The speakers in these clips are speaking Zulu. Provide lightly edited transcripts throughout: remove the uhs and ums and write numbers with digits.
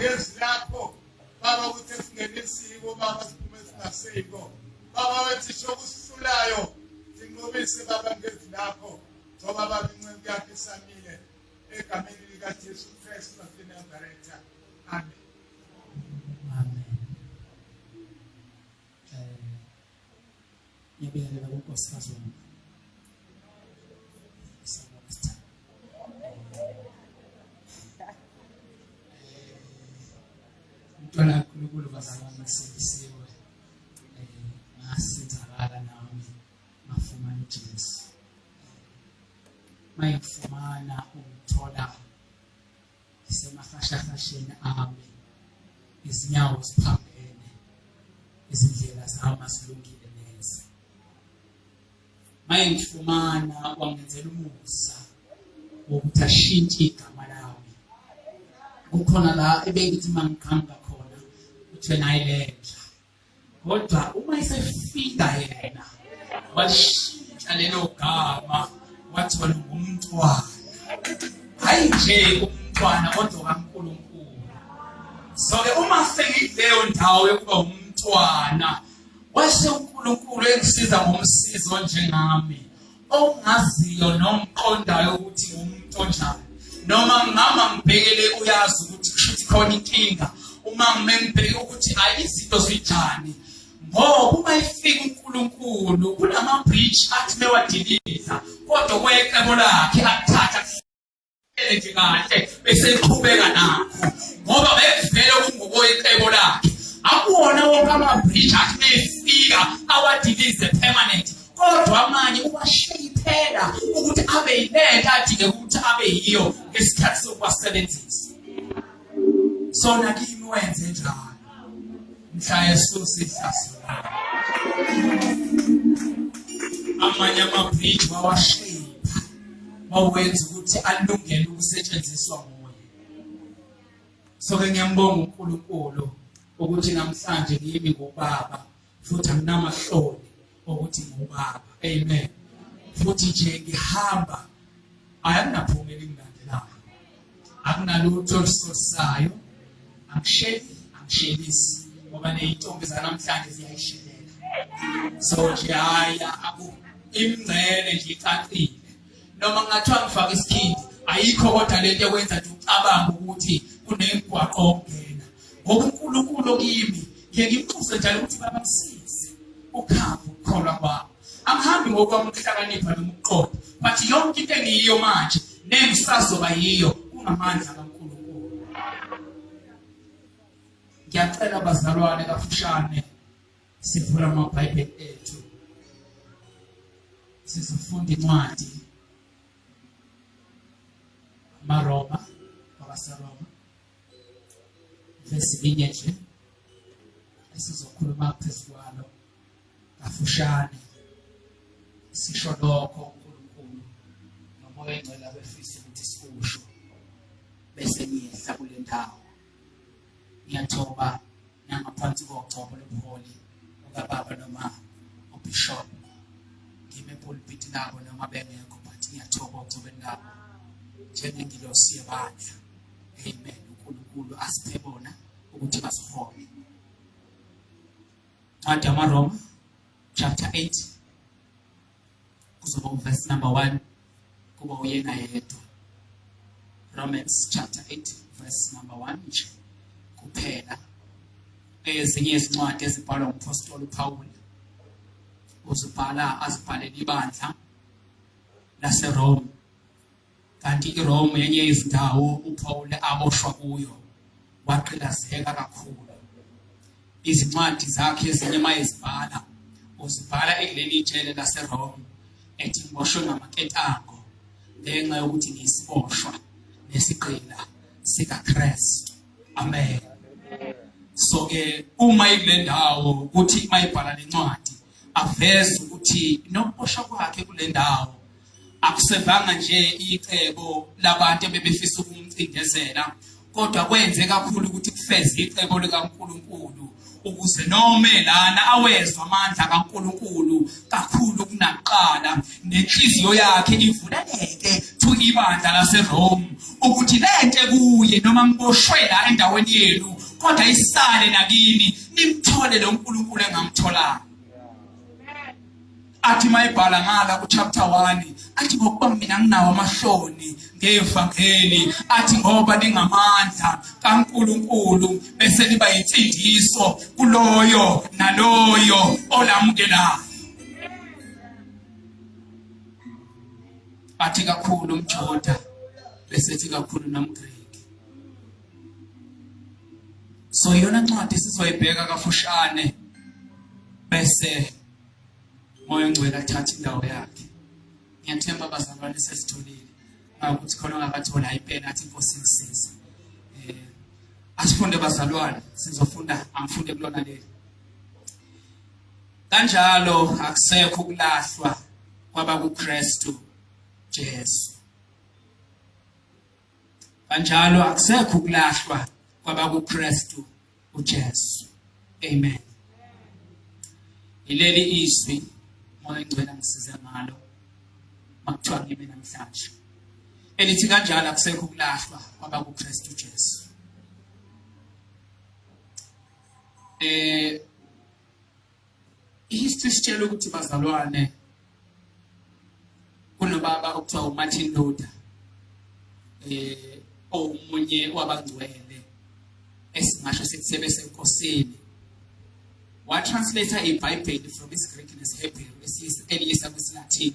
Ngezwi lakho baba ukuthi esingenisiko baba siphume singasiko. Baba wethu sho kusihlulayo sinqobise baba ngezwi lakho ngoba baba inceku yakho isamile egameni likaJesu Kristu waseNazaretha. Amen. Amen. Eh ngiyabingelela kunkosikazi wami. Sawubona sithando. Mntwana kaNkulunkulu bazalwane sindisiwe. Eh ngasizakala nami ngafumana uJesu. Mayifumana ungithola ngisemahashahasheni ami izinyawo ziphambene izindlela zami azilungile neze maye ngifumana wangenzela umusa wokuthi ashintshe igama lami kukhona la ebengithi mangiqhamuka khona kuthiwe nayi lenja kodwa uma esefika yena washintsha lelo gama wathola ngumntwana hayi nje umntwana kodwa kaNkulunkulu so ke uma sengikuleyo ndawo yokuba umntwana wase uNkulunkulu engisiza ngomsizo njengami ongaziyo nomqondayo ukuthi ngumuntu onjani noma ngihamba ngibhekele uyazi ukuthi kushuthi khona inkinga uma ngime ngibheke ukuthi hayi izinto zinjani ngoba uma efika uNkulunkulu kunama bridge athi mewadiliza kodwa kwecebo lakhe akuthatha nje kahle bese iqhubeka nakho ngoba bekuvele kungokoyicebo lakhe akuwona wonke ama-bridge athi mefika awadilize permanent kodwa amanye uwashayiphela ukuthi abe yilento adinge ukuthi abe yiyo ngesikhathi sokuwasebenzisa sona kimi wenze njalo mhla esusa ihlazo amanye ama-bridge wawashayipa wawenza ukuthi alungele ukusetshenziswa nguye so ke ngiyambonga uNkulunkulu ukuthi namhlanje ngimi ngubaba futhi anginamahloni ukuthi ngubaba amen futhi nje ngihamba ayanginaphumi elingilandelayo akunalutho olusosayo angisheli angishelisi ngoba neyintombi zanamhlanje ziyayishelela so nje hayi aku imngcele nje icacile noma ngathiwa ngifaka isikhindi ayikho kodwa lento ekwenza nje ucabanga ukuthi kunemigwaqo okungena ngoba uNkulunkulu kimi ngiye ngimxuse njalo ukuthi baba msize ukhava ukukholwa kwami angihambi ngokwami ukuhlakanipha noma ukuqonda but yonke into engiyiyo manje nengisazoba yiyo kungamandla kaNkulunkulu ngiyacela bazalwane kafushane sivula amabhayibheli ethu sizofunda incwadi amaRoma kwabaseRoma vesi linye nje esizokhuluma phezu kwalo kafushane sisho lokho uNkulunkulu nomoya engcwele abefisa ukuthi sikusho bese ngiyehla kule ndawo ngiyathoba nangaphansi kogcobo lobuholi bukababa noma ubishop ngime epulpiti labo noma bengekho but ngiyathoba ogcobeni labo njengengilosi yebandla amen uNkulunkulu asiphe bona ukuthi basihole ncwadi yamaRoma chapter 8 kuzoba uverse number 1 kuba uyena yedwa Romans chapter 8 verse number 1 nje kuphela ezinye izincwadi ezibhalwa ngumpostoli uPaul uzibhala azibhalele ibandla laseRome kanti iRome yenye izindawo uPaul aboshwa kuyo wagqilazeka kakhulu izincwadi zakhe ezinye mayezibhala uzibhala ekuleli jele laseRome ethi ngiboshwe ngamaketango ngenxa yokuthi ngiyisiboshwa nesigqila sikaKristu amen so ke uma ikule ndawo ukuthi mayibhala lencwadi aveze ukuthi nokuboshwa kwakhe kule ndawo akusevanga nje icebo labantu ebebefisa ukumcindezela kodwa kwenze kakhulu ukuthi kufeze icebo likaNkuluNkulu ukuze nome lana awezwa amandla kaNkuluNkulu kakhulu kunakuqala nenhliziyo yakhe ivuleleke to ibandla laseRome Ukuthi lento ekuye noma ngiboshwe la endaweni yenu kodwa isale nakini nimthole lo nkulunkulu engamtholanga. Athi mayibhala ngala ku chapter 1 athi ngokuba mina nginawo amahloni ngevangeli, athi ngoba lingamandla kaNkuluNkulu bese liba insindiso kuloyo naloyo olamukelayo. Athi kakhulu umJuda bese ethi kakhulu nomGreki. So iyona ncwadi sizoyibheka kafushane bese Moya oNgcwele athathe indawo yakhe. Ngiyathemba abazalwane sesitholile ukuthi khona ongakathola ipeni athi inkosi ngisize. Asifunde bazalwane, sizofunda angifunde kulona leli. Kanjalo akusekho ukulahlwa kwabakuKristu Jesu. Kanjalo akusekho ukulahlwa kwabakuKristu uJesu. Amen. Ileli izwi Moya oNgcwele angisize ngalo makuthiwa ngime namhlanje elithi kanjalo akusekho ukulahlwa kwabakuKristu Jesu. History sitshela ukuthi bazalwane kunobaba okuthiwa uMartin Luther omunye wabangcwele esingasho sithi sebesenkosini, watranslate iBhayibheli from isiGreek nesiHebheru eliyisa kwisiLatin.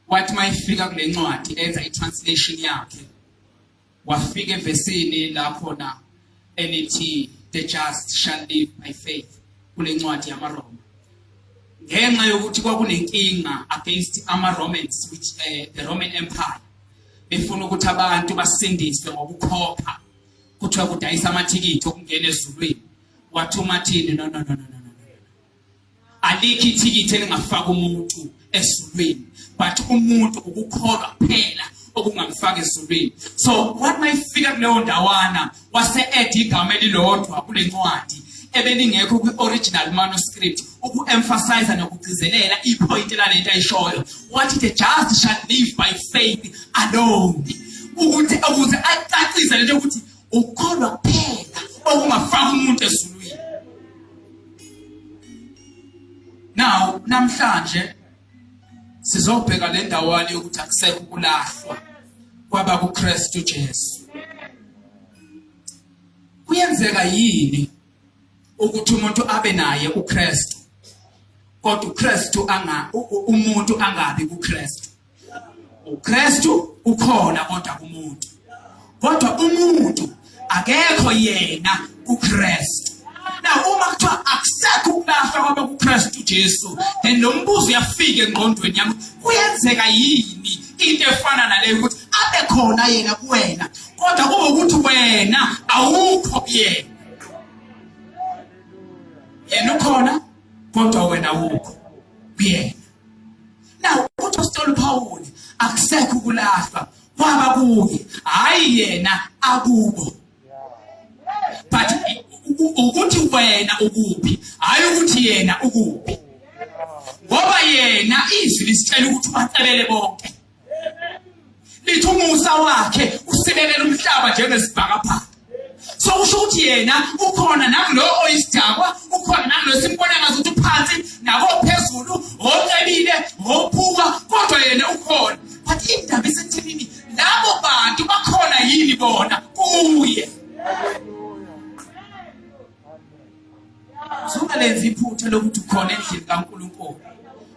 Wathi mayifika kule ncwadi enza i-translation yakhe, wafika evesini la khona elithi the just shall live by faith kule ncwadi yamaRoma. Ngenxa yokuthi kwakunenkinga against ama-Romans, which the Roman Empire, befuna ukuthi abantu basindiswe ngokukhokha, kuthiwa kudayisa amathikithi okungena ezulwini. Wathi uMartin, no no no no no no, alikho ithikithi elingafaka umuntu ezulwini, but umuntu ukukholwa kuphela okungamfaka ezulwini. So wathi mayifika kuleyo ndawana wase add igama elilodwa kule ncwadi ebelingekho kwi-original manuscript uku-emphasize nokugcizelela ipoint lalento ayishoyo. Wathi the just shall live by faith alone, ukuthi ukuze acacise lento ukuthi ukukholwa kuphela okungafaka umuntu ezulwini. Now namhlanje sizobheka le ndawana yokuthi akusekho ukulahlwa kwaba kuKristu Jesu. Kuyenzeka yini ukuthi umuntu abe naye uKristu kodwa uKristu anga umuntu angabi kuKristu? uKristu ukhona kodwa kumuntu, kodwa umuntu akekho yena kuKristu. Now uma kuthiwa akusekho ukulahlwa kwaba kuKristu Jesu, then lo mbuzo uyafika engqondweni yami, kuyenzeka yini into efana naleyo ukuthi abe khona yena kuwena kodwa kube ukuthi wena awukho kuyena? Yena ukhona kodwa wena awukho kuyena. Now uMpostoli Paul akusekho ukulahlwa kwaba kuye, hayi yena akubo, but ukuthi wena ukuphi, hayi ukuthi yena ukuphi, ngoba yena izwi lisitshela ukuthi ubacebele bonke, lithi umusa wakhe usibekela umhlaba njengesibhakabhaka. So kusho ukuthi yena ukhona nakulo oyisidakwa, ukhona nakulo simbona ngathi ukuthi uphansi nakophezulu, ocebile, ophuka, kodwa yena ukhona. But indaba isekuthini, labo bantu bakhona yini bona kuye? Sungalenzi iphutha lokuthi ukhona endlini kaNkulunkulu,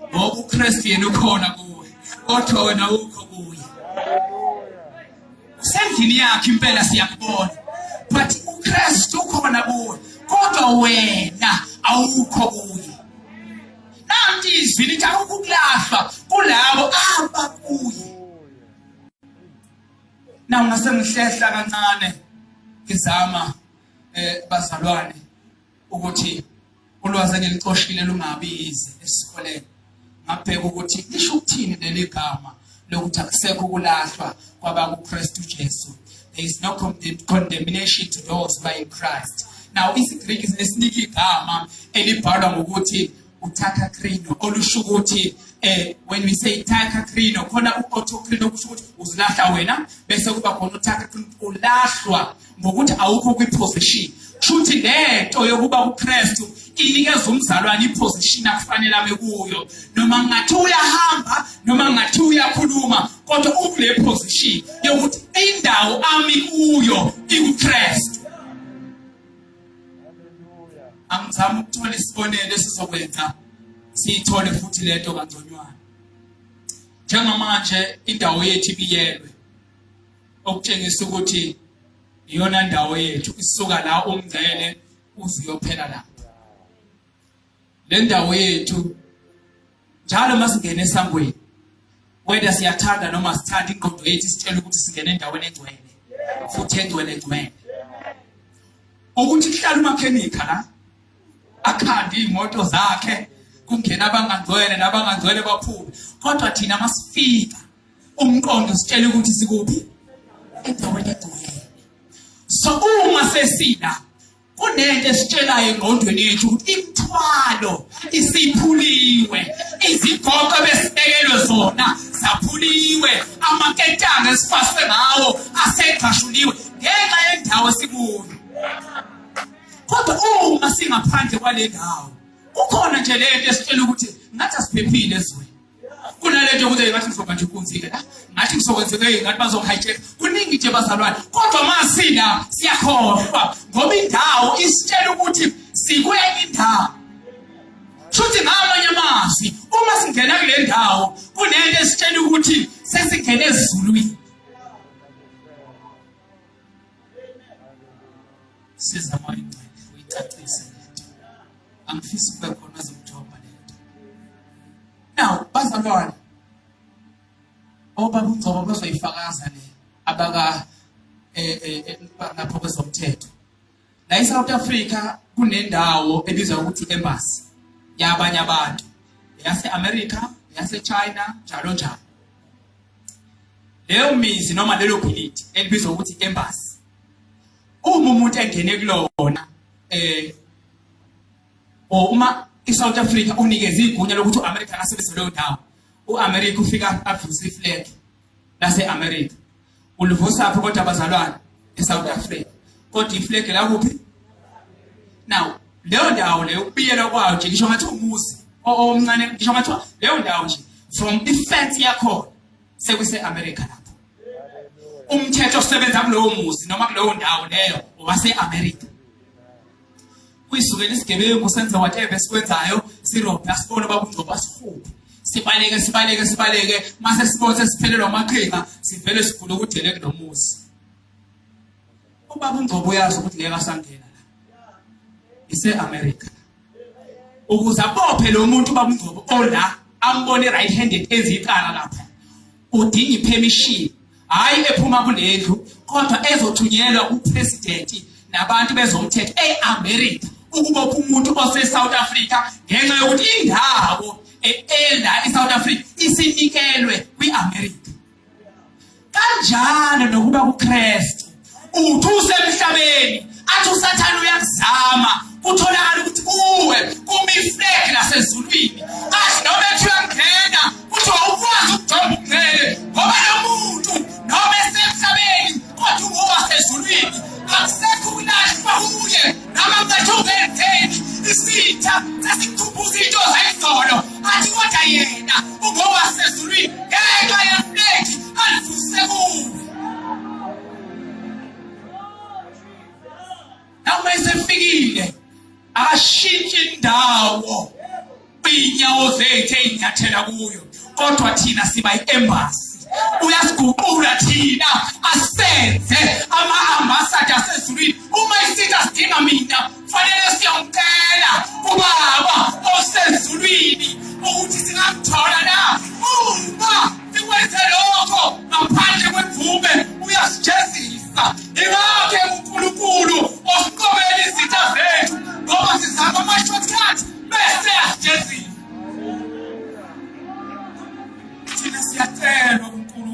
ngoba uKristu yena ukhona kuwe kodwa wena ukho kuye. Usendlini yakhe impela siyakubona, but uKristu ukhona kuwe kodwa wena awukho kuye. Nanti izwi lithi akukho ukulahlwa kulabo abakuye. Na ngase ngihlehla kancane ngizama bazalwane ukuthi ulwazi engilicoshile lungabi yize esikoleni, ngabheka ukuthi lisho ukuthini leli gama lokuthi akusekho ukulahlwa kwabakuKristu Jesu. There is no condemnation to those who are in Christ. Now isiGreek sinika igama elibhalwa ngokuthi utakakrino, olusho ukuthi When we say takakrino, khona u-autocrino kusho ukuthi uzilahla wena, bese kuba khona utakakrino, ulahlwa ngokuthi awukho kwi-position. Kusho ukuthi lento yokuba kuKristu inikeza umzalwane iposition akufanele ame kuyo, noma ngathi uyahamba noma ngathi uyakhuluma, kodwa ukule position yokuthi indawo ami kuyo ikuKristu. Angizama ukuthola isibonelo esizokwenza siyithole futhi lento kangconywana. Njengamanje indawo yethu ibiyelwe, okutshengisa ukuthi iyona ndawo yethu, isuka la umngcele uze uyophela lapha. Le ndawo yethu njalo masingena esangweni, whether siyathanda noma sithanda, ingqondo yethu isitshela ukuthi singena endaweni engcwele futhi engcwele ngcwele, ukuthi kuhlala umakhenikha la akhande iy'moto zakhe, kungena abangangcwele nabangangcwele baphume. Kodwa thina masifika, umqondo usitshela ukuthi sikuphi, endaweni egcwele. So uma sesila, kunento esitshelayo engqondweni yethu ukuthi imithwalo isiphuliwe, izigoqo besibekelwe zona zaphuliwe, amaketanga esifaswe ngawo asegqashuliwe ngenxa yendawo esikuyo. Kodwa uma singaphandle kwale ndawo, kukhona nje lento esitshela ukuthi ngathi asiphephile ezweni. Kunalento yokuthi ngathi ngizoba nje inkunzi-ke la, ngathi ngizokwenzeka, ngathi bazongihijack. Kuningi nje bazalwane, kodwa masila siyakhohlwa ngoba indawo isitshela ukuthi sikwenye indawo. Shuthi ngamanye amazwi, uma singena kule ndawo kunento esitshela ukuthi sesingene ezulwini. Siza Moya Ingcwele uyicacise lento, angifisi kube khona ozomjomba lento. Now bazalwane, obaba uNgcobo bazoyifakaza le, abaka lapho kwezomthetho la eSouth Africa, kunendawo ebizwa ukuthi embassy yabanye abantu, yase America, yase China, njalo njalo. Leyo mizi noma lelo bhilidi elibizwa ukuthi embassy, uma umuntu engene kulona o uma iSouth Africa unikeza igunya lokuthi uAmerica akasebenzise leyo ndawo, uAmerica ufika avuse iflag lase-America. Ulivusa phi kodwa bazalwane? ESouth Africa. Kodwa iflag la kuphi? Now leyo ndawo leyo, ukubiyelwa kwayo nje, ngisho ngathi umuzi omncane, ngisho ngathi leyo ndawo nje from ifence yakhona sekuse America lapho. Umthetho osebenza kulowo muzi noma kulowo ndawo leyo owase America. Kuyisukela isigebengu senze whatever esikwenzayo, sirobhe, asibone baba uNgcobo, asihuphe, sibaleke sibaleke sibaleke. Mase sibone sesiphelelwa amaqhinga, sivele sigule ukudele kulomuzi. Ubaba uNgcobo uyazi ukuthi ngeke asangena la, ise-America. Ukuze abophe lo muntu ubaba uNgcobo ola ambone right handed enza icala lapha, udinga ipermission, hayi ephuma kulendlu, kodwa ezothunyelwa upresident nabantu bezomthetho e-America ukubopha umuntu ose-South Africa, ngenxa yokuthi indawo ela i-South Africa isinikelwe kwi-America. Kanjalo nokuba kuKristu, uthi usemhlabeni, athi uSathane uyakuzama, kutholakala ukuthi kuwe kumi iflag lasezulwini. Athi noma ethi uyangena, kuthiwa ukwazi ukujonga umngcele, ngoba lo muntu noma esemhlabeni kodwa ungowasezulwini, akusekho ukulahlwa kuye. Noma ngathi ungenzeni, isitha sesikukhumbuza into zayizolo, athi kodwa yena ungowasezulwini ngenxa yeflag alivuse kuwe. Noma esefikile akashintshi indawo iy'nyawo zethu ey'nyathela kuyo, kodwa thina siba i-embassy. Uyasiguqula thina asenze ama-ambassador asezulwini. Uma isitha sidinga mina, fanele siyomcela kubaba osezulwini ukuthi singamthola na. Uma sikwenze lokho ngaphandle kwemvume, uyasijezisa. Ingakho uNkulunkulu osiqobela izitha zethu, ngoba sizama ama-shortcut bese yasijezisa. Thina siyacelwa kuNkulunkulu.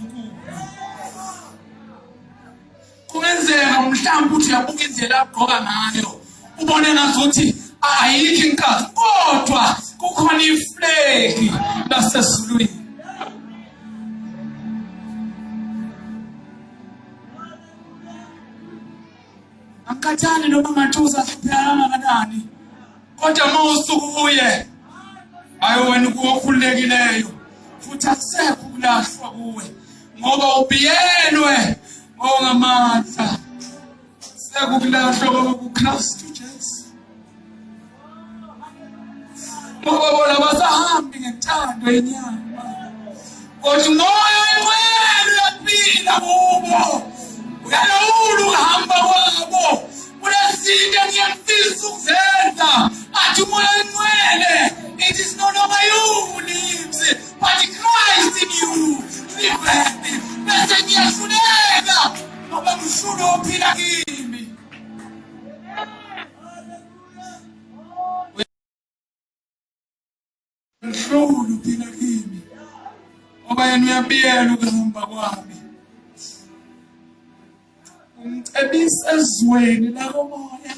Kungenzeka mhlawumbe ukuthi uyabuka indlela agqoka ngayo, ubone ngazuthi ayikho inkathi, kodwa Kukhona iflegi lasezulwini. Angikhathali noma ngathuza hlupheka kangakanani, kodwa uma usukuye, hayi wena kuwo okhululekileyo, futhi akusekho ukulahlwa kuwe, ngoba ubiyelwe ngongamandla. Sekukulahlwa kwaba kuKristu Jesu, ngoba bona basahambi ngentando yenyama, kodwa uMoya oNgcwele uyaphila kubo, uyalawula ukuhamba kwabo. Kunezinto engiyafisa ukuzenza, athi uMoya oNgcwele, it is no longer you who lives, but Christ in you liveth. Bese ngiyahluleka ngoba ngihlulwe ophila kimi. Ngihlula uphila kimi, ngoba yena uyabiyela ukuhamba kwami. Ungicebisa ezweni lakomoya,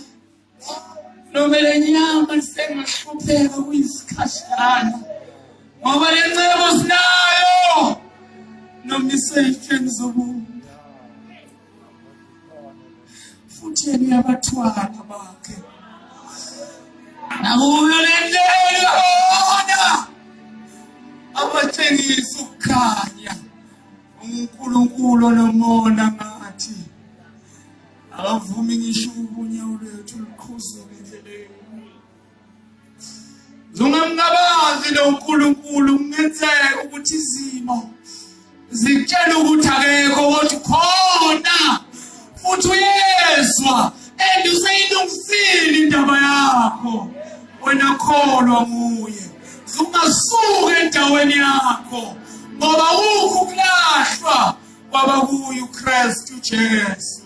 noma le nyama sengahlupheka kuyisikhashana, ngoba le ncebo sinayo noma iseyitsheni zobumba, futhi yena uyabathwala bakhe nakuyo le ndlela ona abatshengisa ukukhanya. UNkulunkulu onomona ngathi akavumi ngisho ubunyawo lwethu luqhuzuke endleleni. Zungamngabazi lo Nkulunkulu, kungenzeka ukuthi izimo zikutshela ukuthi akekho, kodwa khona futhi uyezwa and useyilungisile indaba yakho. Wena kholwa nguye, zungasuka endaweni yakho, ngoba ukho ukulahlwa kwaba kuye uKristu Jesu.